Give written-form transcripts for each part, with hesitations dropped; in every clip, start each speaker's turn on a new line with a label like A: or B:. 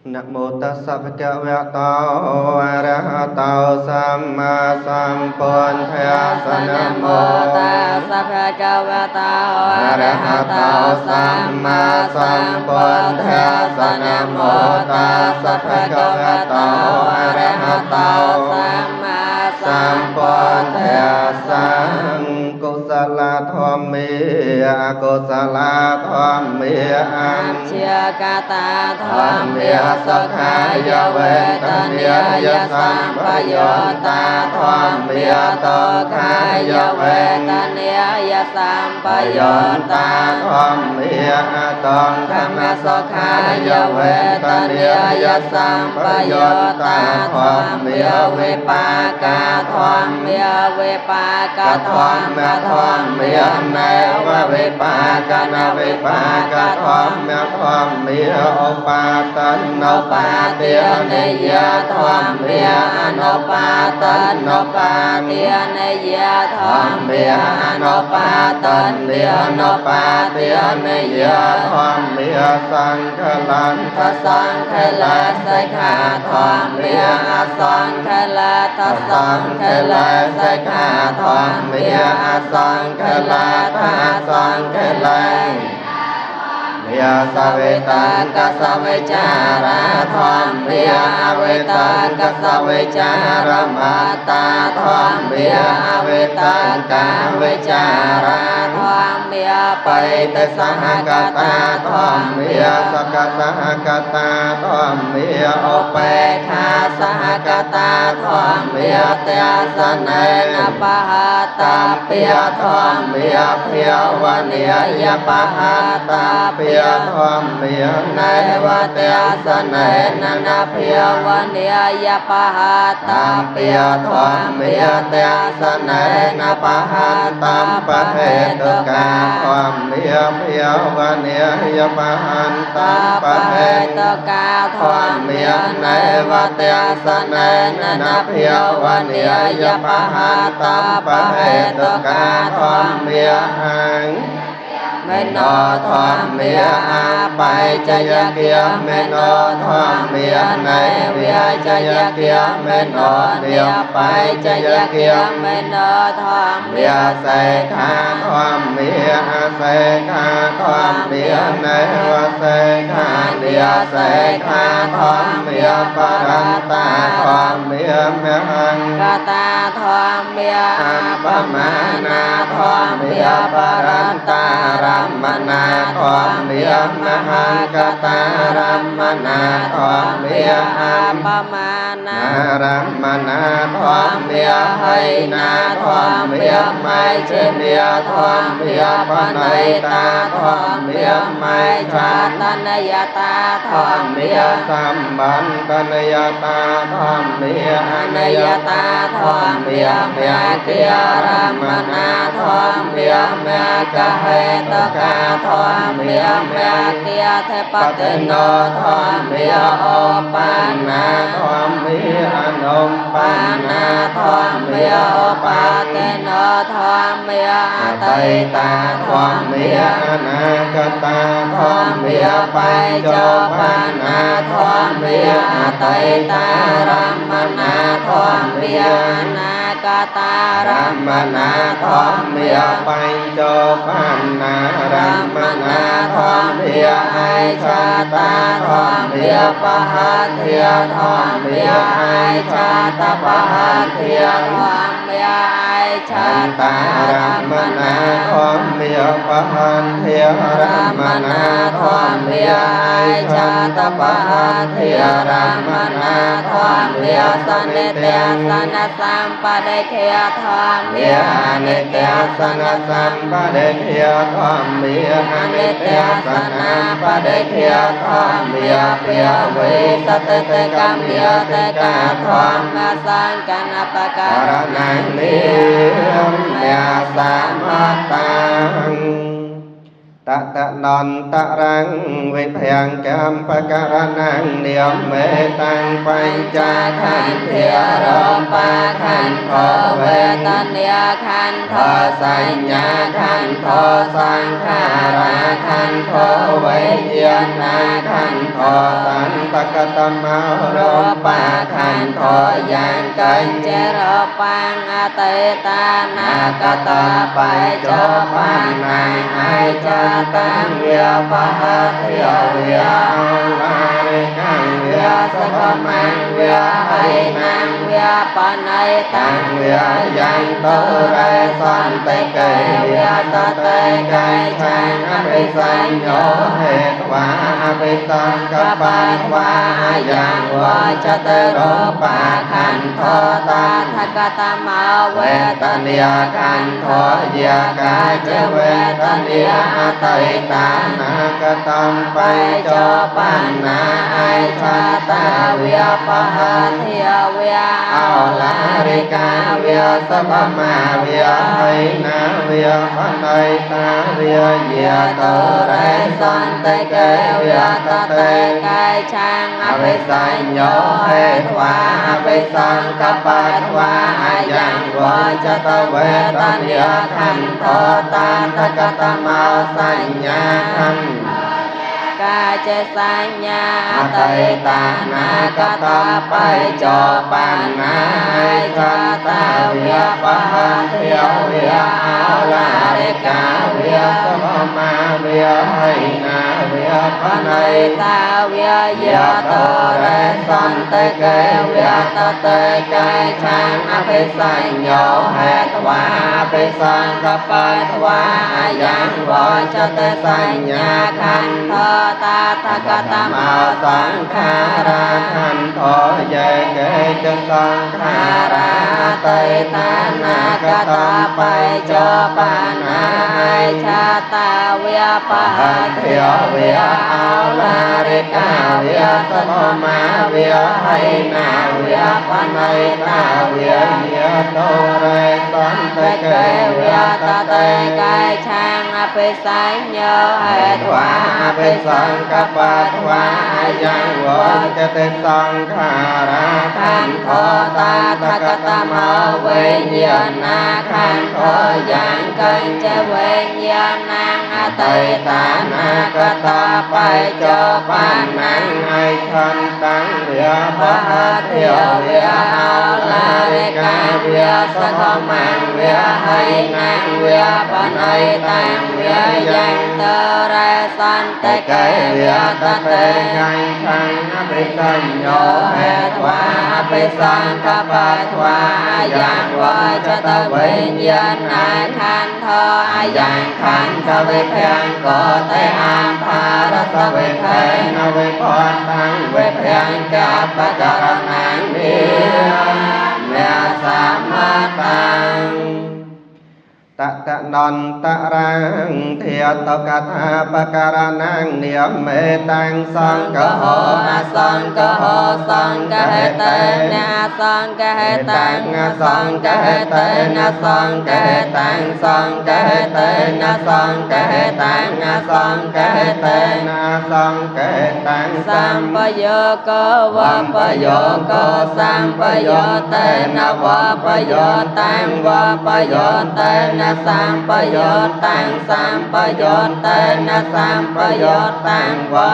A: នមោតស្សៈភគវៈតោអរហតោសម្មាសម្ពុទ្ធាស នមោ
B: តស្សៈភគវៈតោ
A: អរហតោសម្មាសម្ពុទ្ធាស នមោតស្សៈភគវៈតោអរហតោ
B: សម្មា
A: សម្ពុទ្ធាស កុសលធម្មេអកុសលធម្មេអ
B: ញ្ជាកតាធ
A: ម្មេសុខាយវេទនាយសម្បយោតាធម្មេតខាយវេ
B: ទនាយសម្ប
A: យោ
B: យោ
A: តា
B: តា
A: ធម្មេអតង
B: ធម្មសុខាយវេទនាយសម្បយោតាធម្មេវិបាកាធម្មេវិបាក
A: ធ
B: ធ
A: ម្ម
B: ម្ម
A: ធម្មេនេវវិបាកនវិបាកធម្មធម្មេឧបាតនោបា
B: ទា
A: ទា
B: និ
A: និ
B: យ
A: យ
B: ធ
A: ធ
B: ម្
A: ម្
B: មេ
A: មេ
B: អនុបាត
A: នោបា
B: ទានិយធ
A: ធ
B: ម្
A: ម្
B: មេ
A: មេ
B: អ
A: អ
B: នុ
A: នុ
B: បា
A: បា
B: ត
A: តនិ
B: និ
A: អនុបាទានិយធម្មេសង្ឃលន្ត
B: ทสังฆลาสขาธรรมอสังฆลาทสังฆลาสขาธรรมอสังฆลาทสังฆลา
A: ยาสเวตังกัสเวจาราธรรมยาเวตังกัสเวจารมาตาธรรมยาเวตังกาเวจารา
B: ธรรม
A: ไปตสหกตาธรรมยสกสหกตาธรรมยอ
B: เปขาสหกตาธรรมเตสเนนปหาตาเปียธรรม
A: ยเพียวเนียปหาตาเปียธรรมย
B: ในวเตสเนนนาเพียวเนียปหาตา
A: เปียธรรมยเตสเนนปหาตาปะเหตุกาธรรมยเพียวเนียปหันตาปะ
B: ปะ
A: เห
B: เห
A: ตุ
B: ตุกาธรรม
A: ยในวเตสเนนเพียวเนียปหาตาปะเหตุกาธรรมยหัง
B: เม
A: โน
B: โน
A: ธรรมยอาไปจยเกียเมโนธรรมยในเวียจยเกียเมโนเดียไปจยเกีย
B: เมโนธรรม
A: เมียเสขาธรรมยอาเสขาธรรมยในวเสขาเดียเสขาธรรมยปรันตาธรรมยมหัง
B: กตาธรรมย
A: อัปปมานาธรรมยปรันตารัมมนาธรรมยมหังกตารัมมนาธรรมย
B: อั
A: อั
B: ปปมานา
A: รัมมนาธรรมยให้นาธรรมยไม่เชเมียธรรมยปนัยตาธรรมยไม่
B: ชา
A: ชา
B: ตนยตาธรรม
A: ธรรมยสัมบันตนยตาธรรมย
B: อนยตาธรรมยมเกียรัมนาธรรมยมกะเหตกาธรรมยมเกียเทป
A: ป
B: ต
A: โน
B: โน
A: ธรรมยโอปันนาธรรมยอนุมปั
B: ปาน
A: นา
B: นา
A: ธรร
B: ธรร
A: ม
B: ม
A: ย
B: ย
A: โอ
B: ปา
A: ปัน
B: เตโนธรรมย
A: ไตตาธรรมยอนาคตาธรรมยไปโจปันนาธรรมยอ
B: ไตตารัมมนาธรรมยนากตา
A: รั
B: รัม
A: มนาธรรมยไปโจปันนารัมมนาธรรมยไอชาตาธรรมยปหาเทียธรรมยไอชาตปหาเทีย
B: ธรรมยไอชา
A: อัน
B: ตา
A: ตารั
B: รัม
A: ม
B: ม
A: นา
B: นา
A: ธรรมยปหันเทียรัมนาธรรมยไอชาตปหาเทียรัมนาธรรมย
B: สเนเตสนะสัมปะเดเทธรรม
A: ยานิเตสนะสัมปะเดเทธรรมยานิเตสนะปะเดเทธรรมยเปียเว
B: สตตกัมยตกาธรรมสังกัณปะ
A: กา
B: การ
A: นังนิมยาสามาตังตะตะนอนตะรังวิพยังกัมปะการนังเนียมเมตังปัญจขัน
B: เท
A: เท
B: โร
A: ร
B: ปาขันโทเวตเนียขันโท
A: ทสัญญาขันโทสังขารา
B: ขันโทเวญาณขันโท
A: ตันตกตม
B: โรปาขันโทยังกันเจโรปังอเตตานากตาไปโจปานาไอจาตังเวียปะหะเทเวีย
A: ลาเรกังเวี
B: เวี
A: ย
B: ยสะมังเวียไหนังเวียปะไนตัง
A: เวียยังโตเรสันเตเก
B: เวียตเตกายชังอภิสัญโย
A: เหตุวาอภิสังก
B: ป
A: ปา
B: า
A: ทวาว
B: ายังวาจเตโรปาขันโทตาทกตมาเว
A: เว
B: ต
A: ตเนียขันโทยากาเจเวตเนียอตตานากตัมไป
B: ไป
A: โจ
B: โจ
A: ปั
B: ปั
A: น
B: น
A: นา
B: นา
A: ไอ
B: ไอ
A: ชา
B: ชา
A: ตา
B: ตา
A: เวี
B: เวี
A: ยป
B: ยปะ
A: ะ
B: หะเทเวีย
A: เอา
B: เอา
A: ลา
B: ลา
A: ริ
B: ริ
A: กาก
B: า
A: เวีย
B: เวีย
A: ส
B: ส
A: ป
B: ะ
A: มา
B: มา
A: เวี
B: เวี
A: ย
B: ย
A: ไหนาเวียปะไนตาเวียเย
B: ย
A: โต
B: โต
A: เร
B: เร
A: สั
B: สั
A: นเต
B: นเต
A: เก
B: เก
A: เวี
B: เวี
A: ยต
B: ยต
A: เต
B: เตกายชังอ
A: อภิ
B: ภิ
A: สั
B: สั
A: ญโย
B: ญโย
A: เห
B: เห
A: ตุวาว
B: ตุา
A: อภิ
B: อภิ
A: สั
B: สั
A: งก
B: งก
A: ปา
B: ปา
A: ทวาว
B: ทา
A: อา
B: ยั
A: ยัง
B: ง
A: วาว
B: า
A: จ
B: จ
A: ต
B: ต
A: เว
B: เว
A: ต
B: ต
A: เนี
B: เนี
A: ย
B: ย
A: ขั
B: ขั
A: นโท
B: นโท
A: ตั
B: ตาน
A: ต
B: ท
A: ก
B: ก
A: ต
B: ต
A: มา
B: มา
A: สั
B: สั
A: ญ
B: ญ
A: ญา
B: ญา
A: ขัน
B: กาเจสัญญา
A: อ
B: เต
A: ต
B: ตา
A: ตา
B: นา
A: นาก
B: ตา
A: ตัม
B: ไป
A: ไป
B: โจ
A: โจ
B: ปั
A: ปั
B: น
A: น
B: นา
A: นา
B: ไอ
A: ไอ
B: ชา
A: ชัน
B: ตา
A: ตา
B: เวี
A: เวี
B: ย
A: ย
B: ปะ
A: ปะ
B: หะ
A: หะ
B: เท
A: เท
B: เวี
A: เวี
B: ย
A: ย
B: อา
A: เอา
B: ลา
A: ลา
B: ริ
A: ริ
B: กาก
A: า
B: เวี
A: เวี
B: ย
A: ยสปมาเวียไหนาเวียปะ
B: ปะ
A: ไน
B: ไนตาเวีย
A: ย
B: ยะ
A: โต
B: โต
A: เร
B: เร
A: สั
B: สัน
A: นเต
B: เต
A: เก
B: เก
A: เวี
B: เวี
A: ย
B: ย
A: ต
B: ต
A: เต
B: เต
A: กาก
B: าย
A: ชั
B: ชั
A: ง
B: ง
A: อ
B: อภิ
A: ภิสั
B: สั
A: ญโย
B: ญโย
A: เห
B: เห
A: ตุวาว
B: ตุา
A: อภิ
B: อภิ
A: สั
B: สั
A: ง
B: ง
A: ก
B: ก
A: ปา
B: ปา
A: ทวาว
B: ทา
A: อา
B: ยั
A: ยัง
B: งวาว
A: า
B: จ
A: จ
B: เต
A: เต
B: สั
A: สัญ
B: ญ
A: ญา
B: ญา
A: ขัน
B: ขัน
A: โท
B: โทตาทกต
A: ต
B: มา
A: มา
B: สั
A: สัง
B: ง
A: ขา
B: ขา
A: รา
B: รา
A: ขันโทเยเกจะสังขา
B: า
A: รา
B: รา
A: เต
B: เต
A: ตา
B: ตา
A: นา
B: นาก
A: ต
B: ตา
A: มไป
B: ไป
A: โจ
B: โจ
A: ปั
B: ปั
A: น
B: น
A: นา
B: นา
A: ไอ
B: ไอ
A: ชา
B: ชาตาเวียปะ
A: หะ
B: เท
A: เทเวี
B: เวี
A: ย
B: ย
A: เอา
B: เอา
A: ลา
B: ลา
A: ริ
B: ริ
A: กาก
B: า
A: เวีย
B: เวีย
A: ส
B: ส
A: ป
B: มา
A: มาเวี
B: เวี
A: ย
B: ย
A: ไห
B: ไห
A: นา
B: นา
A: เวี
B: เวีย
A: ยปะ
B: ปะ
A: ไน
B: ไน
A: ตา
B: ตา
A: เวี
B: เวีย
A: ยเยโตเรสันเต
B: เต
A: เก
B: เก
A: เวี
B: เวี
A: ย
B: ย
A: ต
B: ต
A: เต
B: เตกายชังอภิสัญโยเหตุ
A: วาว
B: า
A: อภิ
B: อภิ
A: สั
B: สัง
A: งก
B: ก
A: ปา
B: ปา
A: ทวา
B: ทวา
A: ยั
B: ยัง ง
A: ว
B: วา
A: จเตสังขาราขั
B: ขั
A: นโท
B: นโท
A: ตั
B: ตาน
A: ต
B: ท
A: ก
B: ก
A: ต
B: ต
A: มา
B: มา
A: เว
B: เว
A: ญ
B: ญา
A: ณ
B: ณ
A: ขั
B: ขั
A: นโท
B: นโท
A: ยั
B: ยัง ง
A: กั
B: กั
A: ญ
B: ญ
A: จ
B: จ
A: เว
B: เว
A: ญา
B: ญา
A: ณ
B: ณังอ
A: เต
B: เต
A: ตา
B: ตา
A: นา
B: นาก
A: ตา
B: ตา
A: ไป
B: ไป
A: โจ
B: โจ
A: ปั
B: ปั
A: น
B: น
A: นั
B: นัง
A: งไอชันตังเวียปะ
B: ปะ
A: หะ
B: เท
A: เทเวี
B: เวี
A: ย
B: ย
A: เอา
B: เอา
A: ลา
B: ลา
A: ริ
B: ริ
A: กาก
B: า
A: เวี
B: เวี
A: ย
B: ย
A: ส
B: ส
A: ป
B: ะ
A: มั
B: มั
A: ง
B: ง
A: เวีย
B: เวีย
A: ไห
B: ไห
A: นั
B: นั
A: งเวี
B: งเวี
A: ยปะ
B: ยปะ
A: ไน
B: ไน
A: ตั
B: ตั
A: ง
B: ง
A: เวี
B: เวี
A: ย
B: ย
A: ยั
B: ยัง ง
A: เต
B: เตเรสัน
A: เต
B: เต
A: เก
B: เก
A: เวีย
B: เวีย
A: ต
B: ต
A: เต
B: เต
A: กัญชังอภิสัญโย
B: โย
A: เห
B: เห
A: ตุวาว
B: ตุา
A: อ
B: อ
A: ภิ
B: ภิ
A: สั
B: สั
A: ง
B: ง
A: ก
B: ก
A: ปา
B: ปา
A: ทวาว
B: ทา
A: ยั
B: ยัง ง
A: วาว
B: า
A: จ
B: จ
A: ต
B: ต
A: เว
B: เว
A: ญา
B: ญา
A: ณ
B: ณขันโท
A: อา
B: อา
A: ยั
B: ยัง ง
A: ขั
B: ขั
A: น
B: น
A: ทเว
B: ทเว
A: เพีย
B: เพีย
A: งโก
B: งโก
A: เต
B: เต
A: อา
B: อา
A: ภา
B: ภาร
A: ส
B: ส
A: เว
B: เว
A: เท
B: เท
A: น
B: น
A: เวพตังเว
B: เว
A: เพี
B: เพี
A: ยง
B: ยง
A: กา
B: กา
A: ปะ
B: ปะ
A: จา
B: จาร
A: นั
B: นั
A: ง
B: ง
A: เน
B: เน
A: เม
B: เม
A: สั
B: สั
A: ม
B: มมา
A: ตั
B: ตั
A: ง
B: ง
A: ตะตะนอนตะรังเทียตกถาปะการนังเนียมเมตังสังก
B: ក
A: โห
B: ហោ
A: อ
B: អ
A: สัง
B: សង្
A: ก
B: ក
A: โห
B: ហោ
A: สั
B: ស
A: ง
B: ង្
A: ก
B: ក
A: เห
B: ហេ
A: เต
B: តេណាសង្កហេ
A: ตั
B: តាំ
A: ง
B: ង
A: สั
B: សង្
A: งก
B: ក
A: เห
B: ហេ
A: เต
B: តេ
A: นะ
B: ណា
A: สั
B: ស
A: ง
B: ង្
A: กเห
B: កហេ
A: ตั
B: តាំ
A: ง
B: ង
A: สั
B: ស
A: ง
B: ង្
A: ก
B: ក
A: เห
B: ហេ
A: เต
B: តេ
A: นะ
B: ណា
A: สั
B: ស
A: ง
B: ង្
A: ก
B: ក
A: เห
B: ហេ
A: ตั
B: តាំ
A: ง
B: ង
A: สั
B: ស
A: ง
B: ង្
A: กเห
B: កហេ
A: เต
B: តេ
A: นะสังกเหตัง
B: สั
A: สัม
B: มปโยโกวะปโยโกสัมปโยเตนะวะปโยตังวะปโยเตนะสัมปโยตังสัมปโยเตนะสัมปโยตังวะ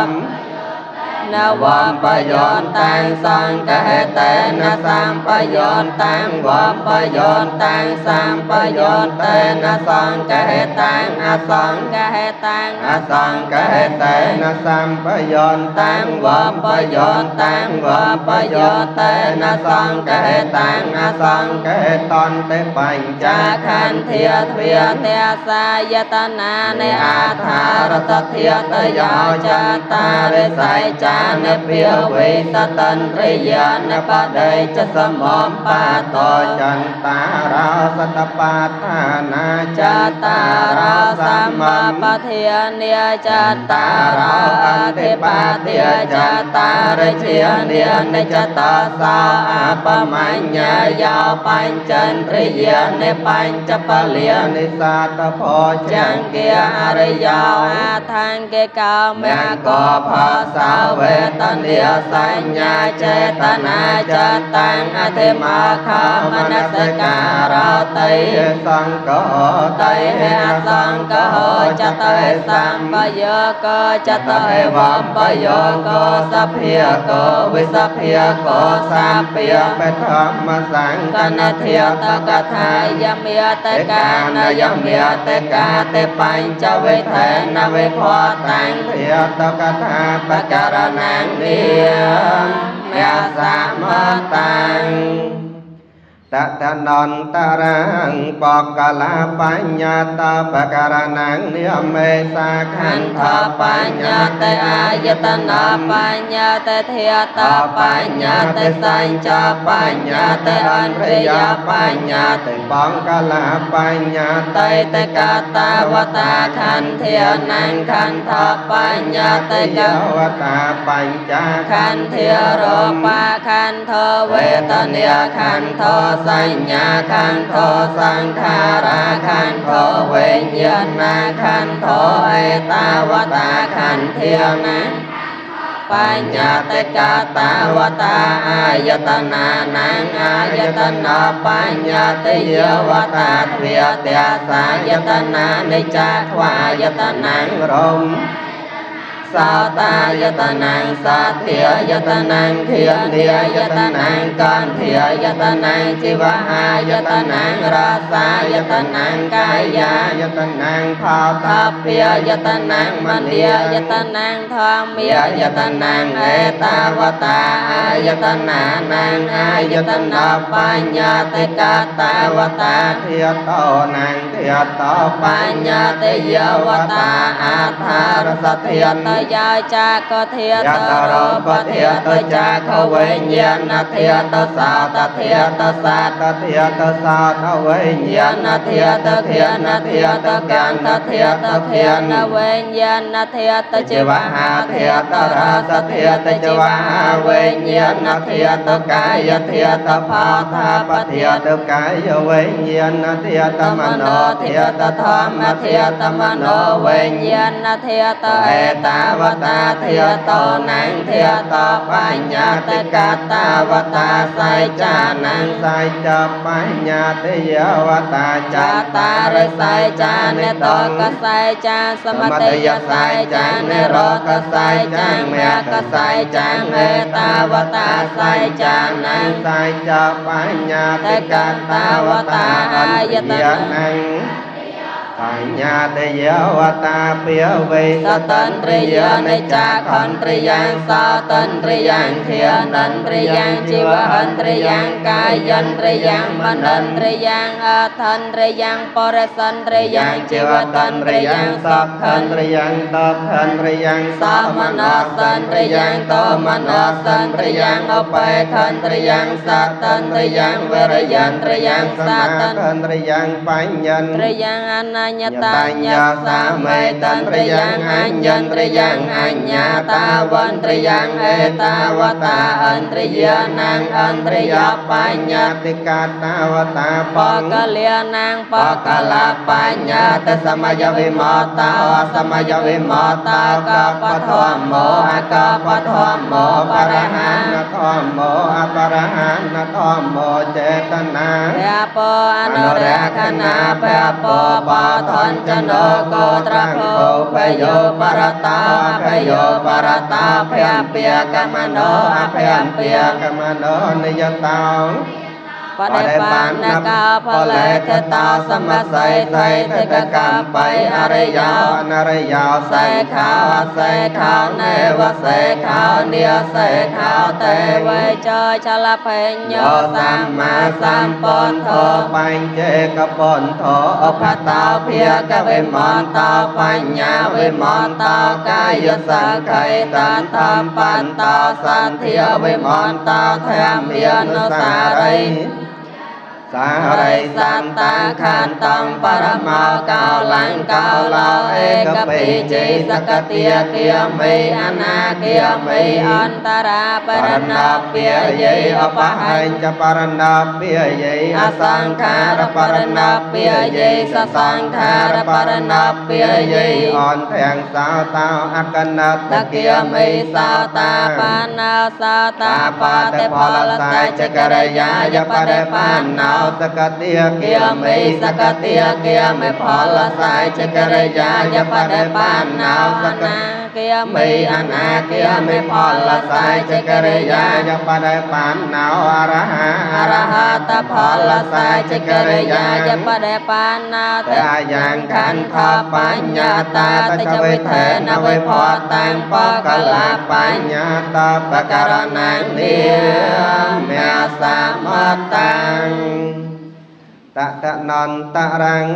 B: นวะปโยตังสังกะเตนะสัมปโยตังวะปโยตังสัมปโยเตนะสังกะตังอสังกะตัง
A: อสังกะเตนะสัมปโยตัง
B: ตังวะปโยตังวะปโยเตนะสังกะตังอสัง
A: กะตอนเตปัญจ
B: จาขันเทียเทียเทสายตนาในอาธารสเทียตยาจาตาริสายจานเปียเวสตันริยานปะเดชสมอมปาโต
A: โตจันตาราสตปาทานา
B: จาตาราสัมมาปเทียเนียจาตาราอธิปาเทียจาตาริเทียเนียนจตาสาอาปมัญญายาปัญจันทริยานปัญจปะเลียน
A: นิสาตโพ
B: จังเกียอริยาอาทังเกกาเม
A: แมง
B: โก
A: กอ
B: ภา
A: ภา
B: สา
A: สา
B: เว
A: เว
B: វេទនាសញ្ញាចេតនាចតាំងអធិមាខមនសិការតិ
A: សង្ក
B: តៃអសង្កហចតេសម្បយកចតេវំបយកសភាកវិសភាកសាភិ
A: បធម្មសង្
B: កនធាតកថាយមេតកានយមេតកាតិបញ្ចវិធេនវិភតាំង
A: ធាតកថា
B: បករណងនិមសមតាំង
A: តតនន្តរាំងបកលាបញ្ញតបករណងនិមេសាខ
B: ខ
A: ន្
B: ន្ធបញ្ញតិអាយតនបញ្ញតិធាតបញ្ញតិសញ្ចបញ្ញតិអន្ទ្រិយបញ្ញតិ
A: បង្កលាបញ្ញ
B: តៃតកតាវតាខន្ធានំខន្ធបញ្ញតិក
A: វតាបញ្ចា
B: ខន្ធារបាខន្ធវេទនាខន្ធសញ្ញាខន្ធសង្ខារាខន្ធវិញ្ញាណខន្ធអេតាវតាខន្ធានំបញ្ញតិកតាវតាអាយតនានំអាយតនបញ្ញតិយវតាទ្វេទសាយតនានិច្ចាខ្វាយតនំ
A: រម
B: សោតាយតនំសាធាយតនំធានាយតនំកន្ធាយតនំជីវហាយតនំរសាយតនំកាយា
A: យតនំផោ
B: តព្យតនំមនីយតនំធម្មាយតនំអេតាវតាអាយតនានំអាយតនបញ្ញតិកតាវតា
A: ធាតោនំធាតោ
B: បញ្ញតិយវតាអាថារសធាតយាចាកធាតរោពធាតចាខវិញ្ញាណធាតសាតធាតសា
A: តធាតសាតវិញ្ញា
B: ញ្ញាណធាតធានធាតកន្តធាតធានវិញ្ញាណធាតជីវហាធាតរសធាតជីវហាវិញ្ញាណធាតកាយធាតផាថាពធា
A: តកាយវិញ្ញាណធាតម
B: ម
A: โน
B: โนធាតធម្មធាតមโนវិញ្ញាណធាតអេតាវតាធាតោនំធាតបញ្ញតិកតាវតាសៃចានំ
A: សៃចបញ្ញតិយវតា
B: ចតារិសៃចានិតកសៃចាសមតិយសៃចានិរោធសៃចាមគ្គសៃចាមេតាវតាសៃចានំ
A: សៃចបញ្ញ
B: តិកតាវតាអាយត
A: នំបញ្ញតិយវតាភិវេ
B: សតន្ទ្រិយនិចាខន្ទ្រិយ៉ាងសតន្ទ្រិយ៉ាងធានន្ទ្រិយ៉ាងជីវហន្ទ្រិយ៉ាងកាយន្ទ្រិយ៉ាងមនន្ទ្រិយ៉ាងអធន្ទ្រិយ៉ាងបរិសន្ទ្រិយ៉ាងជីវតន្ទ្រិយ៉ាងសុខ
A: ន្ទ្រិយ៉ាងតភន្ទ្រិយ៉ាង
B: សមនសន្ទ្រិយ៉ាងតមនសន្ទ្រិយ៉ាងអបេខន្ទ្រិយ៉ាងសតន្ទ្រិយ៉ាងវរិយន្ទ្រិយ៉ាងសត
A: ន្ទ្រិយ៉ាងបញ្ញ
B: ន្ទ្រិយ៉ាងអនញ្ញតញ្ញសាមេតន្ទ្រិយ៉ាងអញ្ញន្ទ្រិយ៉ាងអញ្ញាតាវន្ទ្រិយ៉ាងអេតាវតាអន្ទ្រិយានងអន្ទ្រិយបញ្ញ
A: តិកតាវតា
B: បកលានងបកលាបញ្ញតិសមយវិមតាសមយវិមតាកបធម្មោអកបធម្មោបរហា
A: នធម្មោអបរហានធម្មោចេតនា
B: ភពអនុរក្ខណាភពបធនចនោកោត្រភោភយោបរតាភយោបរតាភពកមនោអភព
A: កមនោនិយតោ
B: បដិបានកាផលេទតោសមស័យស័យទកកម្មបៃអរិយោ
A: អរិយោ
B: សេខាសេខានេវសេខានិសេខាទេវេចចលភញ្ញោសម្មាសម្ពុទ្ធោ
A: បញ្ចេកពុទ្ធោ
B: ឧបតោភាកវិមន្តោបញ្ញាវិមន្តោកាយសង្ខេតន្តំបន្តោសន្ធាវិមន្តោធម្មានុសារី
A: សារិសន្តាขันตังปรมาเกาลังเกาลาเอกปิเจสกเตียเกียมิอนาเกียมิ
B: อันตราปรณาเปียเยอปะ
A: หันจะปรณาเปียเย
B: อสังขารปรณาเปียเยสสังขารปรณาเปียเย
A: อ่อนแทงสาวตาอักนัต
B: ตะเกียมิสาวตาปานาสาวตาปาเตพลสายจกรยายปะเดปานนาว
A: สกเตีย
B: เกียมิสกเตียเกียมิพลสายจกรยายปะเดปานนาวสกนาเกียมิอนาเกียมิพลสายจกรยาย
A: ยปะเดปานนาวอรหะ
B: อรหัตพลสายจกรยายปะเดปานนา
A: ตายังขันธปัญญาตาตะจวิเทนวิพอตังปะกะลาปัญญาตาปะกรณังเนียมสามตังตะตะนันตะรัง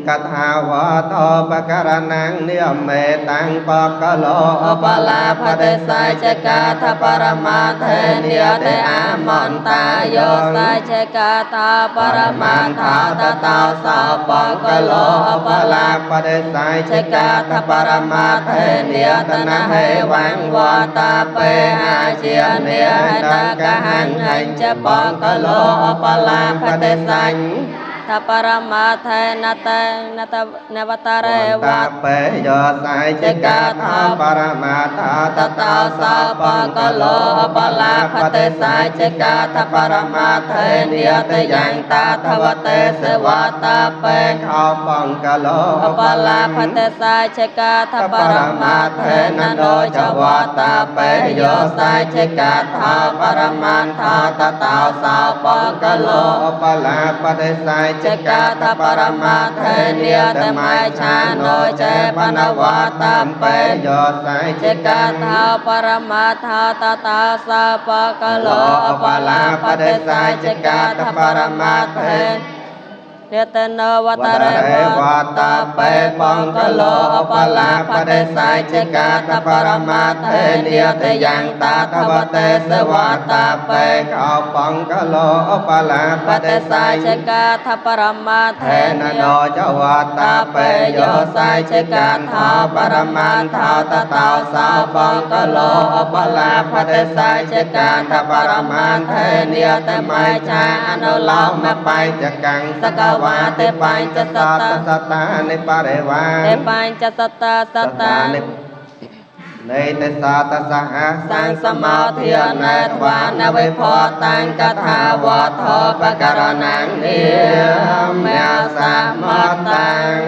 A: กถาวะโตปะกรณังเนียมเมตังปะกะโล
B: อปลาภเตสายเจกาทปรมาเทเนียเตอามอนตายโยสายเจกาทาปรมาทาตะตาสาปะกะโลอปลา
A: ภเตสาย
B: เจกาทปรมาเทเนียตนะเหวังวาตาเปอาเจียเนียนะกะหังหันจะปะกะโลอปลาภเตสัญทปรมาเทนเตนตนวตาเรวะ
A: ตาเปโยสายเจกาทาปรมาทา
B: ตตาสาปะกะโลอปลาภเตสายเจกาทปรมาเทเนียตยังตาทวเตสวะตาเป
A: ข้าวปองกะโล
B: อปลาภเตสายเจกาทปรมาเทนโนจวะตาเปโยสายเจกาทาปรมาทาตตาสาปะกะโล
A: อปลาภเตสาย
B: เจกาทปรมาเทเนียตไมชาโนเจปนวะตาเป
A: โยสาย
B: เจกาทาปรมาทาตตาสาปะกะโลอปลาภเตสายเจกาทปรมาเทเนตนวตเรวะตาเปปังกะโลอปลาภเตสายเจกาทปรมาเทเนียตยังตาทวเตสวะตาเป
A: ข้าวปังกะโลอปลาภ
B: ภเต
A: เต
B: สายเจกาทปรมาเท
A: เทนโนจวะตาเปโยสายเจกาทาปรมาทาตตาสาปังกะโลอปลาภเตสาย
B: เจกาทปรมาเทเนียตไมชาอนุโลม
A: ไปจะกัง
B: สกวาเตปัญจส
A: สั
B: ต
A: ตสตานิปริวา
B: เตปัญจสตาสตา
A: ในเตสาตสห
B: สังสมาธิเนทวานวิพอตังกถาวะทปะกรณังเนียมสามตัง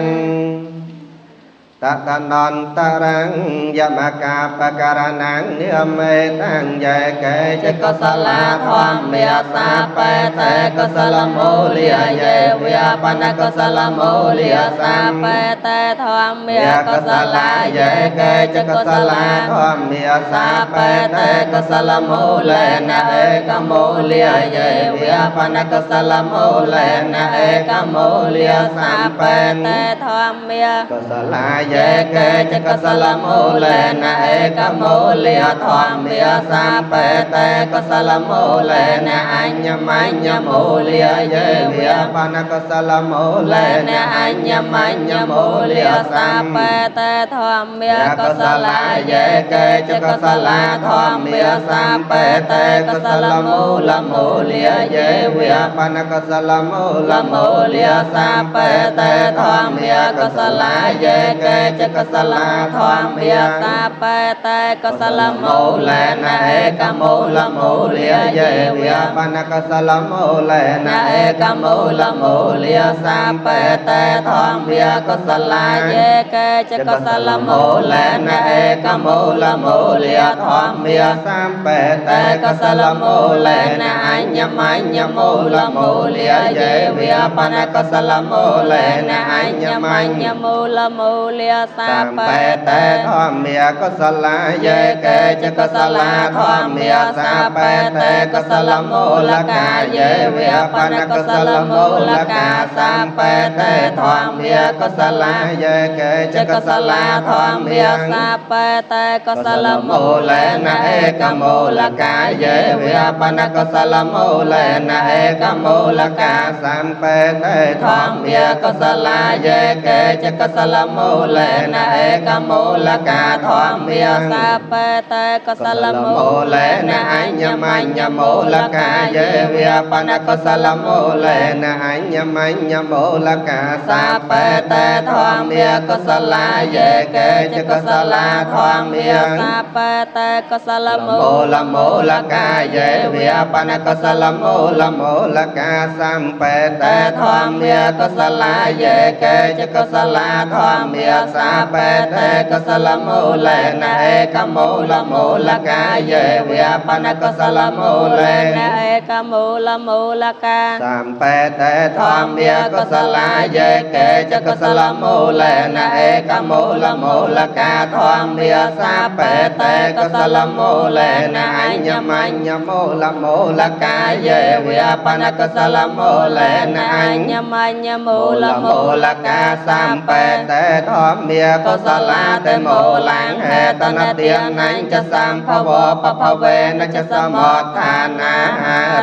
A: ตะตะนันตะรังยมกาปะกรณังเนื้อเมตังยเก
B: เจกสลาธรรมเมสาเปเตกสลโมเลียเยเวียปนกสลโมเลียสาเปเตธรรมเมกสลาเยเกเจกสลา
A: ธรรมเม
B: สาเปเตกสลโมเลนะเอกโมเลียเยเวียปนกสลโมเลนะเอกโมเลียสาเปเตธรรมเม
A: กสลาเย
B: เยเกเจกสลโมเลนะเอกโมเลียธรรมเมสาเปเตกสลโมเลนะอัญญมัญญโมเลียเยเวีย
A: ปนกสลโม
B: เล
A: เล
B: นะ
A: นะ
B: อัญญมัญญโมเลียสาเปเตธรรมเมกสลาเยเกเจกสลาธรรมเมสาเปเตกสลโมละโมเลียเยเวีย
A: ปนกสลโม
B: ละโมเลียสาเปเตธรรมเมกสลาเยเกเจกสลาธรรมเมสาเปเตกสลโมเลนะเอกโมละโมเลียเยเวีย
A: ปนกสลโมเล
B: นะ
A: นะ
B: เอกโมละโมเลียสาเปเตธรรมเมกสลาเยเกเจกสลโมเลนะเอกโมละโมเลียธรรมเม
A: สามเป
B: เตกสลโมเลนะอัญญมัญญโมละโมเลียเยเวียปนกสลโมเลนะอัญญมัญญโมละโมเลีย សា
A: សំ
B: បេ
A: បេ
B: តេ
A: តេធម្មាកុសលាយេកេចកុសលាធម្មាសាបេតេកុសលមូលកាយេវេបនកុសលមូលកាសំបេតេធម្មាកុសលាយេកេចកុសលាធម្មា
B: សាបេតេកុសលមូ
A: មូលេនឯកមូលកាយេវេបនកុសលមូលេនឯកមូលកាសំបេតេធម្មាកុសលាយេកេចកុសលមូលេនឯកមូលកាធម្មា
B: សាបេតេកុសលមូ
A: មូលេនអញ្ញមញ្ញមូលកាយេវេបនកុសលមូលេនអញ្ញមញ្ញមូលកាសាបេតេធម្មាកុសលាយេកេចកុសលាធម្មា
B: សាបេតេកុសលមូ
A: មូលមូលកាយេវេបនកុសលមូលមូលកាសំបេតេធម្មាកុសលាយេកេចកុសលាធម្មាសាបេតេកុសលមូលេនឯកមូលមូលកាយេវេបនកុសលមូលេ
B: នឯកមូលមូលកា
A: សំបេតេធម្មាកុសលាយេកេចកុសលមូលេនឯកមូលមូលកាធម្មាសាបេតេកុសលមូលេនអញ្ញមញ្ញមូលមូលកាយេវេបនកុសលមូលេនអ
B: អ
A: ញ្ញ
B: ញ្ញមញ្ញមូល
A: មូលកាសំបេតេធម្មាកុសលាតេមូលាងហេតនទានញ្ចសម្ភវពភវេនចសមដ្ឋានា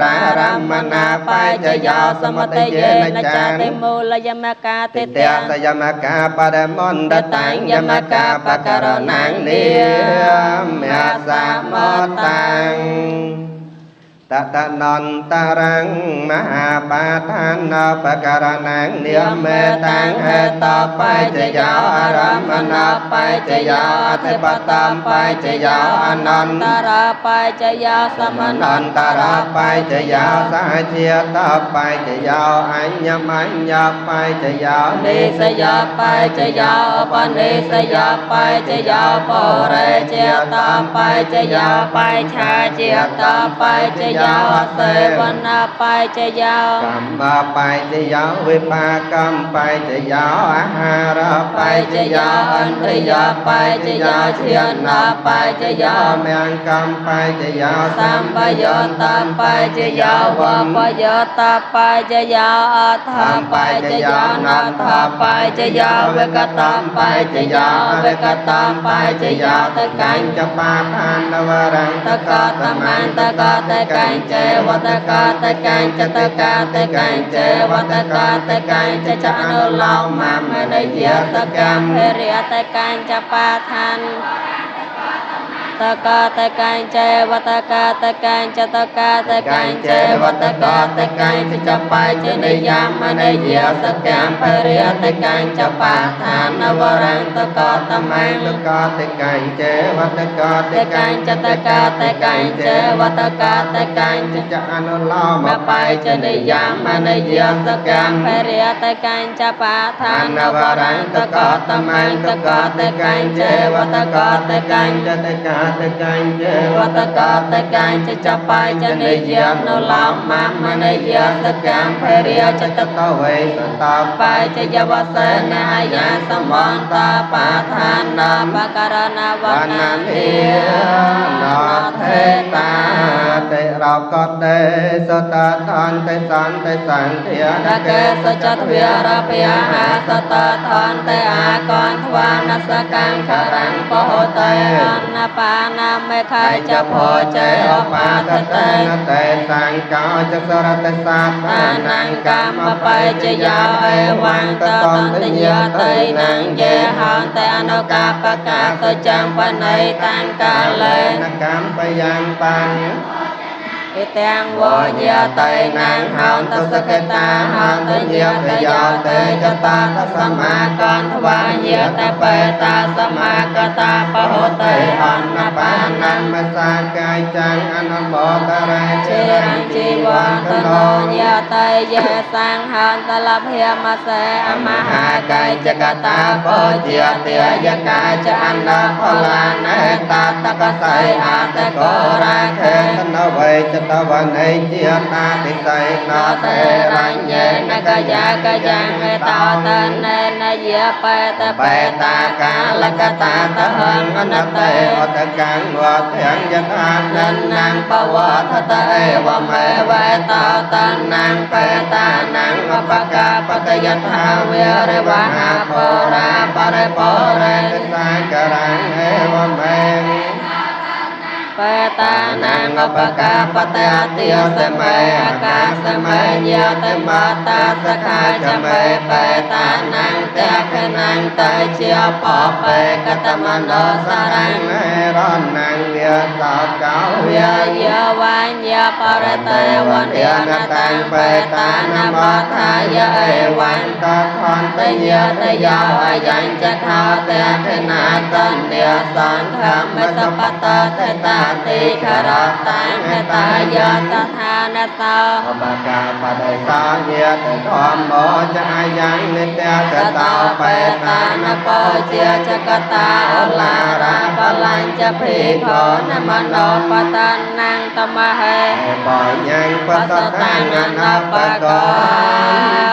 A: រារមណាបច្ចយោសមតិយេន
B: ន
A: ចា
B: ចាតិមូលយមកា
A: តិ
B: តិ
A: តេសយមកាបរមន្តតាំងយមកាបករណាងនិមសមតាំងតតនន្តរੰមហាបាឋានបករណាងនិមេតាំងហេតបច្ចយោអរមណបច្ចយោអធិបតំបច្ចយោអនន្ត
B: តរបច្ចយោសម
A: នន្តរបច្ចយោសាជាតបច្ចយោអញ្ញមញ្ញបច្ចយោ
B: និសយបច្ចយោបនិសយបច្ចយោបរិជាតបច្ចយោបច្ឆាជាតបច្ចយោសេវនាបច្ចយោ
A: កម្មបច្ចយោវិបាកម្មបច្ចយោអាហារបច្ចយោ
B: អន្ទ្រិយបច្ចយោឈានបច្ចយោ
A: មង្គកម្មបច្ចយោ
B: សម្បយោតបច្ចយោវបយោតបច្ចយោអដ្ឋបច្ចយោនដ្ឋបច្ចយោវកតបច្ចយោវកតបច្ចយោតកញ្
A: ចបាឋានវរੰ
B: តកតមន្តកតកញ្ចេវតកតកញ្ចតកតកញ្ចេវតកតកញ្ចចអនុលោមមនយតកម្មភិរិយតកញ្ចបាឋានតកតកញ្ចេវតកតកញ្ចតកតកញ្ចេវតកតកញ្ចចបច្ចនិយមនយសកម្មភិរិយតកញ្ចបាឋានវរੰតកតម
A: តកតកញ្ចេវតកត
B: តកញ្ចតកតកញ្ចេវតកតកញ្ច
A: ចអនុលោម
B: មបច្ចនិយមនយសកម្មភិរិយតកញ្ចបាឋានវរੰតកតមន្តកតកញ្ចេវតកតកញ្ច
A: តកតកញ្ចេ
B: វតកតកញ្ចចបច្ចនិយមនុលោមមនយសកម្មភិរិយចត
A: តវេសត
B: បច្ចយវសេនាយាសមន្តបាឋានបករណវ
A: វ
B: ន
A: ណ្ណ
B: និ
A: និណថេតាតិរកតេសតតន្តិសន្តិសន្ធា
B: រកេសចទ្វារព្យាហាសតថន្តិអាកនធ្វានសកង្ខរੰបហតេអនបានាមេខៃចភោចេអបាទតេ
A: នតេសង្កោចសរតសា
B: តានੰកម្មបច្ចយាអេវੰតតន្តញ្ញាតៃនੰយេហន្តអនុកាបកាសចំបណៃតាំងកាលេ
A: នកម្មបយ៉ាងបាំង
B: ឥទាំងវញាតៃនੰហន្តសកតាហន្តញាតយោតេចតាទសមាកន្ធ្វាញាតបេតាសមាកតាបហោតេអនបាន
A: នមសាកាយចាំងអនុមោទរេ
B: ជារងជីវន្តโนញាតៃយេសង្ហន្តលភិមសេអមហាកាយចកតាបោជាទាយកាចអនផលានេតាតកសៃអតកោរាខេ
A: តនវេ ចតវនេជាតាតិសៃណ
B: តេរញ្ញេនកយាកយ៉ាងតោតនេនយាបេត
A: បេតាកាលកតាតហੰអនតេអតកាំងវធាំងយថា
B: ននੰបវថតេវមេវេតោតនੰបេតានੰអបកាបតយថាវេរវហាបរាបរិបរេ
A: សាករាំងអេវមេ
B: បេតានੰអបកាបតយតិសមេអាកាសមេញាតិមតាសខាចមេបេតានੰតេខណੰតេជាបបេកតមនោសារੰ
A: មេរណੰវាសោកោ
B: វាយាវញ្ញបរតេវន្យានតាំងបេតានមថាយអេវន្ត
A: តខន្ត
B: តយាតយោអយញ្ចខោតេខណាតន្យាសង្ឃមសបតតតាតិខរតាំងតាយតថានសោ
A: អបកាបដិសាញាតធម្មោចអាយ៉ាងនិត្យស
B: ត
A: តោ
B: ោ
A: បេ
B: បេ
A: តា
B: តា
A: ន
B: នបោជាចកតាអលារាបលាញ្ចភិខោនមនោបតានੰតមហេ
A: បញ្ញាំប
B: ប
A: ស
B: ស
A: តា
B: តាំង
A: ំង
B: អ
A: អ
B: ន
A: ន
B: ប
A: ប
B: ក
A: កោ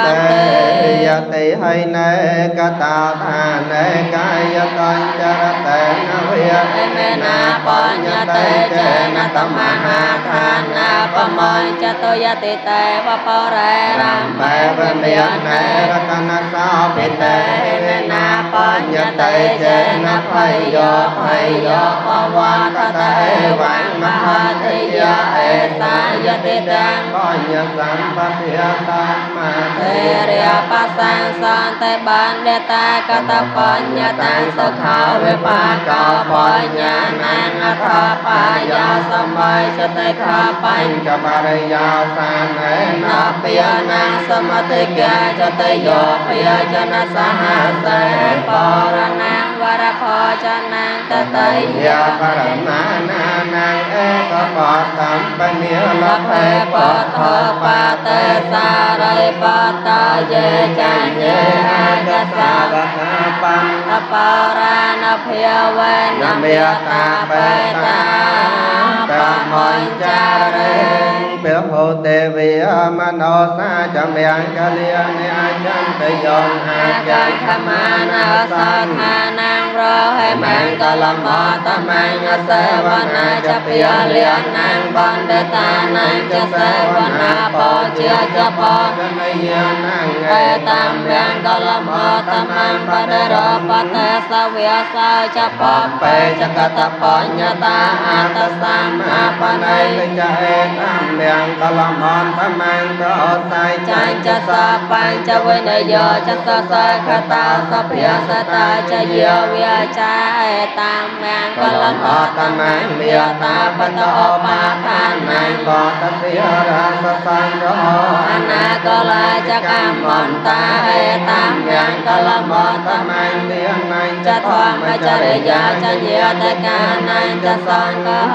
B: ត
A: តេ
B: េ
A: យតិហៃនេកតាឋានេកាយតញ្ចរតេនវិយ
B: អេមេណាបញ្ញតេចេនតមហាឋានាបមញ្ចតុយតិតេវបរេរំ
A: បេវមេនេរតនសោ
B: ពិតេមេណាបញ្ញតេចេនភយោភយោបវន្តតេវੰមហាទិយអេសាយតិតាំង
A: បញ្ញសម្បត្តិតាមា
B: ទេរិយបសាំងសន្តិបានដតាកតបញ្ញតាំងសុខោវិបាកោបញ្ញណានអថបាយសម័យសតិខាបញ្
A: ចបរិយាសានេ
B: នពយនាសមតិកាចតយោភយចនសហសេបរណាងវរភចនាងតតយ
A: យាបរមានានាងអេកបតំបនិល
B: ល
A: ភេ
B: ភេ
A: ប
B: បថបាតេសារិបតយេចញ្ញេអាកសា
A: វហាបំ
B: អបរានភាវេន
A: ន
B: មេ
A: មេ
B: តា
A: តា
B: បេ
A: បេ
B: តា
A: តា
B: បមញ្ចារេ
A: ពហោទេវិមនោសាចមង្គលានិអចន្តយងអា
B: អា
A: ចា
B: កខមានាសោឋានងរហេមង្គលមតមញ្ញសេវនាចពិយលានងបណ្ឌតានងចសេវនាបោជាចបោ
A: ចនយានង
B: អេតាមមង្គលមតមញ្ញបដរបតេសវេសោចបបេចកតបញ្ញតាអតសម្មាបណៃ
A: ចអេតាមមង្គលមន្តមង្គោសៃ
B: ចាញ់ចសបញ្ចវិនយោចសសខតាសភិសតាចយាវិចាអេតាមមង្គលមតមញ្ញមេតាបតោបាឋានੰ
A: បតតិរាសសង្ឃោ
B: អនាកលាចកម្មន្តាអេតាមមង្គលមត
A: តមញ្ញលានញ្
B: ចធម្មចរិយាចញាតកានញ្ចសង្ឃហ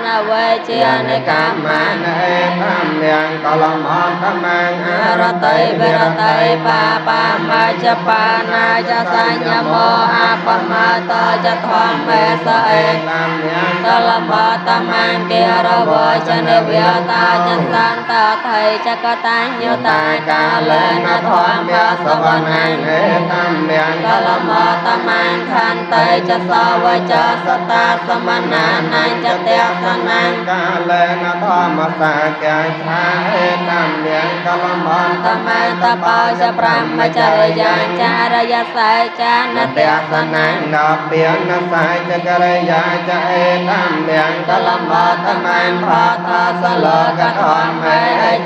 B: នវេជានិកា
A: ម
B: ម
A: នេតាមមង្គលមន្តមញ្ញ
B: អរតិវិរតិបាបាមចបានាចសញ្ញមោអបមតចធម្មេសអេ
A: តាមមង្គ
B: កលមតមង្គេរវចនវេតាចសន្តថៃចកតញ្ញតាកាលេនធម្មសវនੰ
A: អេតាមមង្គ
B: កលមតមង្ខន្តិចសវចសតាសមនានញ្ចទេសនੰ
A: កាលេនធម្មសាកាឆាអេតាមមង្គលមន្ត
B: តមន្តបោចព្រមចរិយាចារយសៃចានទេសនੰ
A: នពានសាចករិយាចអេតាមមង្គ
B: កលមតមង្ផាថសលោកធម្មេ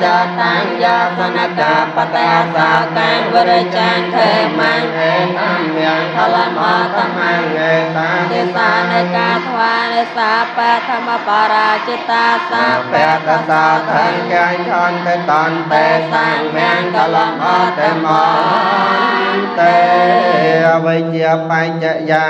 B: ចតាំងយាសនកាបតេសាកាំវរចាងខេមង្
A: អេតាមមង្គ
B: កលមតមង្
A: អេតា
B: ទេសានិកាធ្វានិសាបធម្មបរាជិតាសា
A: បេតសាធង្កាឆន្ទតន្ត
B: តេសង្មង្គលមតម
A: តេអវិជ្ជាបញ្ចយា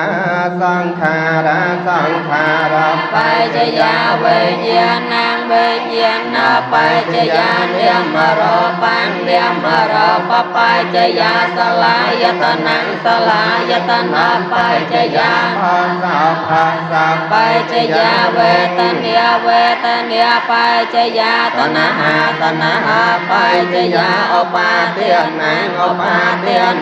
A: សង្ខារាសង្ខារ
B: បច្ចយាវិញ្ញាណង វិញ្ញាណបច្ចយានាមរោបញ្ញមរោបបច្ចយាសលាយតនំសលាយតនបច្ចយា
A: ភាសាភាសា
B: បច្ចយាវេទនាវេទនាបច្ចយាតណ្ហាតណ្ហាបច្ចយាឧបាទានំឧបាទាន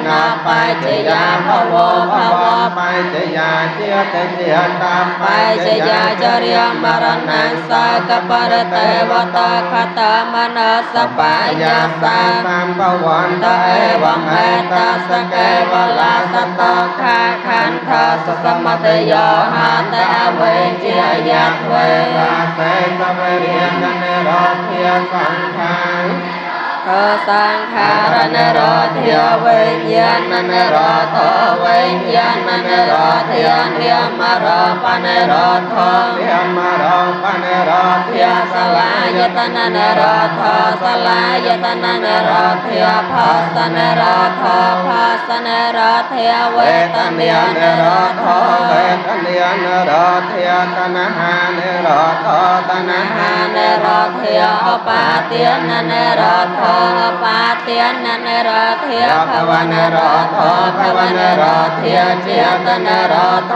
B: បច្ចយាភវភវ
A: បច្ចយាជាតិជាតា
B: បច្ចយាចរិយមរណងសកបរតេវតខតមនសបាយសា
A: សម្បវន្ត
B: តអេវមេតសកេវលាសតខាខន្ថសសមតយោហតអវេជាយៈវេ
A: រាសេសវរិយកនរោធាសង្ខារ
B: ធសង្ខារនរោធាវិញ្ញាណនរោធវិញ្ញាណនរោធានិមរោបនរោធ
A: និមរោបនរោ
B: ធាសលាយតននរោធសលាយតននរោធាផសនរោធផសនរោធាវេទនានរោធ
A: វេទនានរោធាតណ្ហានរោធតណ្
B: ហានរោធាឧបាទាននរោធឧបាទាននរោធាភវនរោធភវនរោធាចេតនរោធ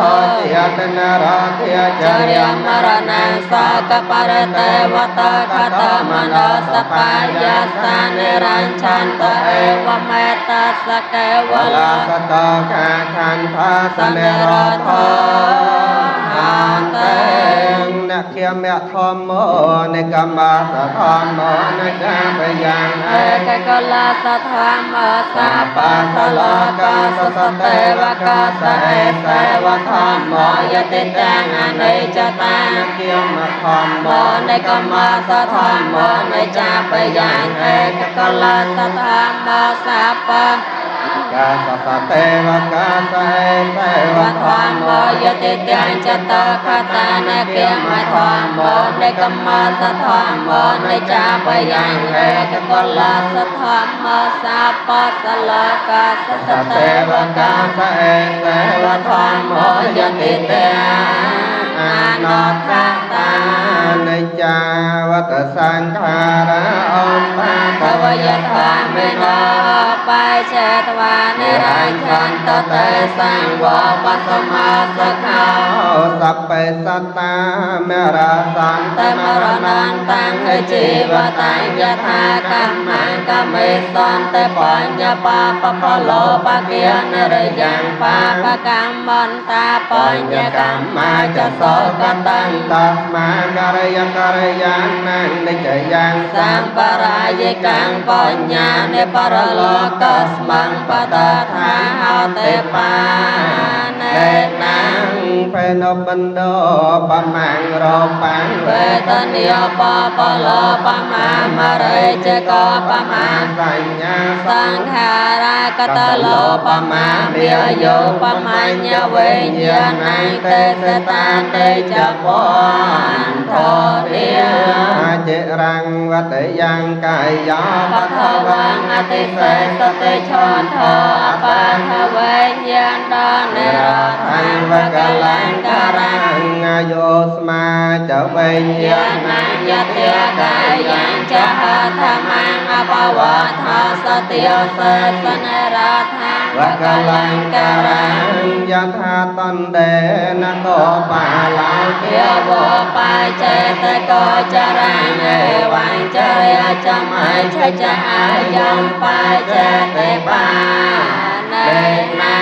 A: ចេតនរោធា
B: ចរិយមរណងសកបរតេវតខតមនោសបាយសានិរញ្ឆន្តអេវមេតសកេវ
A: លសតកាខន្ធាសនិរោធ
B: អន្តេ
A: នខមៈធម្មោនិកមសធម្មោនចាបយ៉ាង
B: អេកកលាសធម្មសាបាសលោកាសសតេវកាសអេសេវធម្មោយតិតាំងអនិច្ចតា
A: នខមៈធម្មោ
B: និកមសធម្មោនចាបយ៉ាងអេកកលាសធម្មោសាបា
A: កាសសតេវកាសអេសេវ
B: ធម្មោយតិតាំងចតខតានគមធម្មោនិកមសធម្មោនចាបយ៉ាងអេកកលាសធម្មោសាបសលកាសស
A: តេ
B: តេ
A: វ
B: វ
A: កា
B: កា
A: សអេសេវ
B: វធម្មោយតិតាអនត្ថតា
A: និច្ចាវតសង្ខារាអមបា
B: ភវយធម្មិណោបច្ចេតវានិរញ្ឆន្តតេសង្វបសមាសខា
A: សព្វេសត្តាមរាសន្
B: តមរណន្តੰជីវតញ្ញថាកម្មង្កមេសន្តបញ្ញបាបផលោបគានរយ៉ាងបាបកម្មន្តាបញ្ញកម្មាចសោកតੰ
A: តស្មាករយករយាននិច្ចយ៉ាង
B: សម្បរាយកាំបញ្ញ្ញានិបរលោកស្មੰបតថាហោទេបានេណា
A: ងបេនបណ្ដោបមាំងរបាំង
B: វេទនិយបបលបមាមរេចកបមា
A: សញ្ញា
B: សង្ខារាកតលោបមាមេយោបមញ្ញវេញ្ញាណੰទេសតាទេចពន្ធោរិ
A: ចិរੰវតយ៉ាងកាយ
B: បថវងអតិសេសតិឆនធអបាធវេញ្ញាណនិរោធ
A: វ
B: វកលង្ការ
A: ងយោស្មាចវេ
B: ញ្ញាណយតិកាយញ្ចហធម្មងអបវថសតិយសេសនិរោធ
A: វកលង្ការយថាតន្តេនកោបាលា
B: ទេវបាចេតកោចរងេវញ្ចរិយចមៃឆចអាយំបាចេតិបានេណា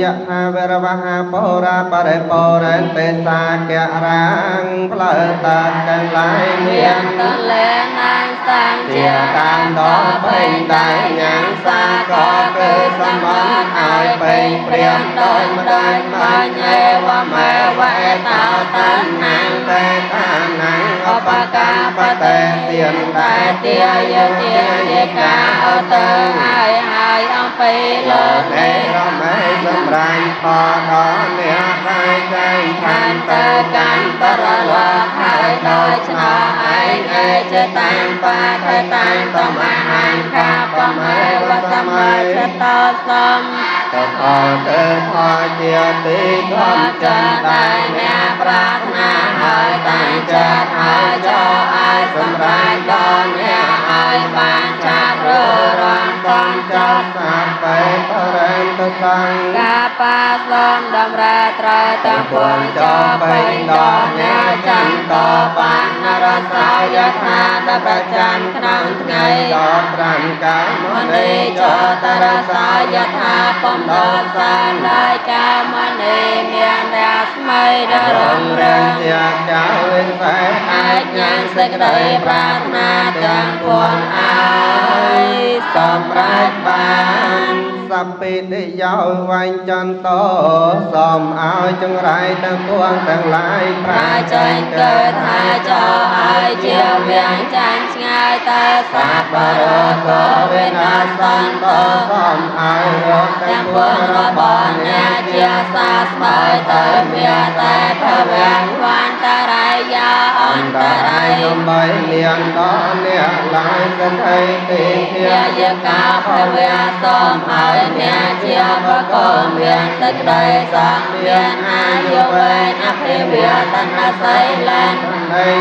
A: យថាវរវហាបរាបរិបរន្តិសាករាងផ្លូវតាកន្លែង
B: មានតលេណាងសាង
A: ជាតាមដល់ពេញតែញ៉ាំសាកគឺសមឲ្យពេញព្រាមដោយម្ដាយ
B: បាញេវមេវេតោតណាង
A: តេតាណាង
B: ឧបកាប
A: តេទាន
B: តែទាយទាយកាអតហើយហើយអំពីលើ
A: នេរមេសម្រាញ់ផដល់អ្នកហើយចែង
B: ឋានតកាន់បរលោកហើយដោយឆ្នោឯងឯចតាំបាថតាំតមហាខាបមេវសមាចតសំ
A: តផលទៅផលជាទី
B: ខ
A: ខំ
B: ំ
A: ចិ
B: ចិន
A: នដែ
B: ដែល
A: រ
B: អ្នក
A: អ្នក
B: ប្រាថ្នាហើយតាំងចិត្តហើយចោឲ្យសម្រេចដល់អ្នកឲ្យបានឆាប់រើរងតំចោ
A: សាបេបរិន្តសង្ឃ
B: កាបាសំតម្រាត្រូវទាំងពួងចោពេញដល់អ្នកចន្ទបានរសាយថាតប្រចាំក្នុងថ្ងៃ
A: ដល់5កាម
B: ម
A: នី
B: នីចតរសាយថាបំដល់សានឡើយកាមនីមានរស្មីដល់
A: រ
B: រុង
A: ងរឿង
B: រឿង
A: ជាចៅវិសេស
B: អាចញ៉ាំងសេចក្តីប្រាថ្នាទាំងពួងឲ្យសម្រេចបាន
A: សព្ពិតិយោវញ្ចន្តោសូមឲ្យចង្រៃទាំងពួងទាំងឡាយ
B: ប្រាចេញកើតហើយចោឲ្យជាវៀងចាញ់ឆ្ងាយតែសាបរកវិនាសន្តោ
A: សូមឲ្យរោគ
B: ទាំង
A: ទាំងពួ
B: ពួង
A: ង
B: រ
A: របស់
B: ស់
A: អ្នក
B: អ្នកជាសាស្បើយទៅមានតែភវៈវន្តរាយាអ
A: អ
B: ន្ត
A: ន្ត
B: រា
A: រា
B: យ
A: យកុំបីមានដល់អ្នកឡើយសទ្ធិទី
B: ភាយកាភវៈសូមឲ្យអ្នកជាបកលមានសេចក្តីសង្មានអាយុវែងអភិវឌ្ឍនសីលន
A: នៃ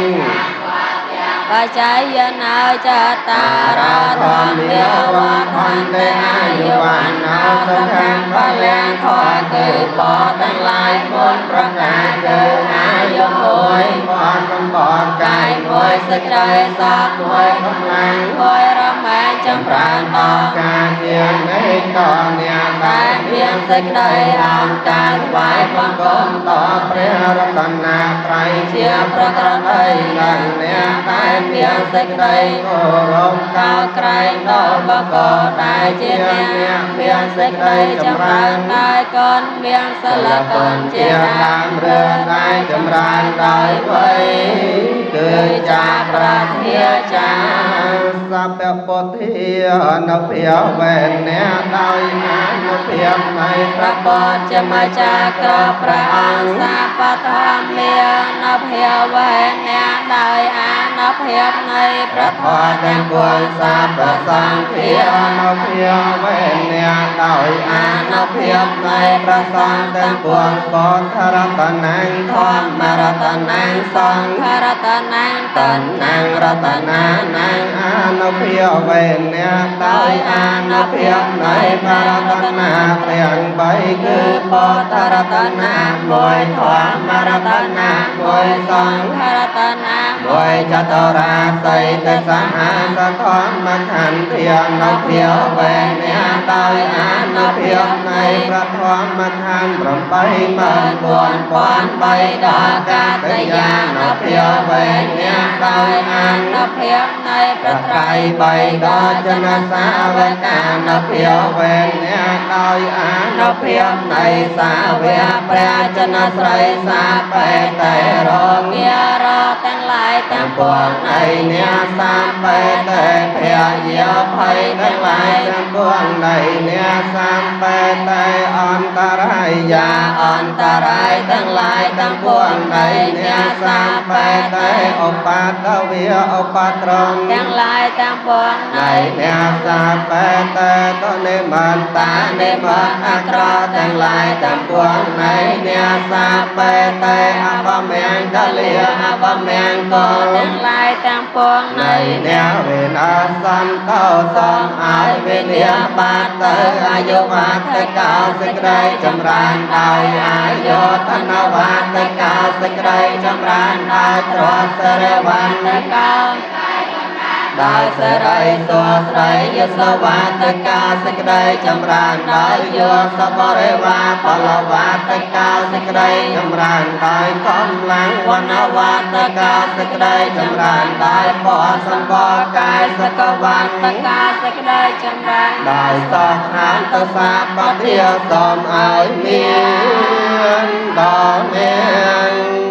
B: បច្ច័យណោចតារាធម្មាវធន្តិអាយុវណ្ណោសុខំបលាំងខគឺបទាំងឡាយមុនប្រការគឺអាយុមួយ
A: បសម្បត្តិ
B: កាយមួយសេចក្តីសោកមួយ
A: កម្លាំង
B: មួយរមែងចម្រើនដល់
A: ការជានៃតអ្នក
B: តែ
A: ដែល
B: មានសេចក្តីអង្គការថ្វាយបង្គំ
A: ដល់ព្រះរតនត្រ័យ
B: ជាប្រក្រតី
A: និងអ្នក
B: តែមានសេចក្តី
A: គោរព
B: កោក្រែងដល់បកលដែលជាអ្នកមានសេចក្តីចម្រើនដោយកូនមានសិលគុណជា
A: ជា
B: ដើ
A: ដើ
B: ម
A: មរឿងដែលចម្រើនដោយវ័យគឺ
B: គឺ
A: ចា
B: ចា
A: ប្រ
B: ប្រ
A: ធា
B: ធាចា
A: សពពុទ្ធានុភាវេអ្នកដោយអានុភាពនៃ
B: ព្រះពុទ្ធជាម្ចាស់ក្រព្រះអង្គសាបធម្មានុភាវេអ្នកដោយអានុភាពនៃព្រះធម៌ទាំងពួងសាពសង្ឃា
A: នុភាវេអ្នកដោយ
B: អានុភាពនៃព្រះសង្ឃទាំងពួង
A: បទ្ធរតនំ
B: ធម្មរតនំសង្ឃរតនំតនំរតនានំ
A: អានុភាវេអ្នក
B: ដោយអានុភាពនៃព្រះរតនា
A: ទាំងបី
B: គឺ
A: គឺ
B: ពុទ្ធរតនាមួយធម្មរតនាមួយសង្ឃរតនា
A: មួយចតរាសីទសហសធម្មខន្ធានុភាវេអ្នកដោយអានុភាពនៃព្រះធម្មខន្ធ84000
B: 3ដល់កតយានុភាវេអ្នកដោយអានុភាពនៃព្រះត្រៃ
A: ត្រៃបីដល់ចនសាវកានុភាវេអ្នកដោយអានុភាពនៃសាវក
B: ព្រះចនស្រីសាបេតេរ
A: រង
B: គារទាំងឡាយទាំងពួង
A: នៃអ្នកសាបេតេភយាភ័យទាំងឡាយទាំងពួងនៃអ្នកសាបេតេអន្តរាយា
B: អន្តរាយទាំងឡាយទាំងពួងនៃអ្នកសាបេតេ
A: ឧបាតវិឧបត្រម
B: ទាំងឡាយទាំងពួង
A: នៃ
B: នៃ
A: អ្នកសាបេតេតនិមន្តានិមន្តអក្រទាំងឡាយទាំងពួងនៃអ្នកសាបេតេអបមង្គលាអបមង្គល
B: ទាំងឡាយទាំងពួង
A: នៃ
B: នៃ
A: អ្នកវិនាសន្តោសូមឲ្យវិនាបាតទៅអាយុវត្តកោសេចក្តីចម្រើនដោយអាយុធនវត្តកោសេចក្តីចម្រើនដោយទ្រព្យសិរិវណ្ណ
B: កោ
A: ដោយសិរីសួស្តីយសវត្តកាសេចក្តីចម្រើនដោយយោសបរិវាពលវត្តកាសេចក្តីចម្រើនដោយកម្លាំងវណ្ណវត្តកាសេចក្តីចម្រើនដោយពណ៌សម្បល់កាយសកវត្ត
B: កាសេចក្តីចម្រើន
A: ដោយសខាន្តសាបទាសូមឲ្យមានដល់អ្នក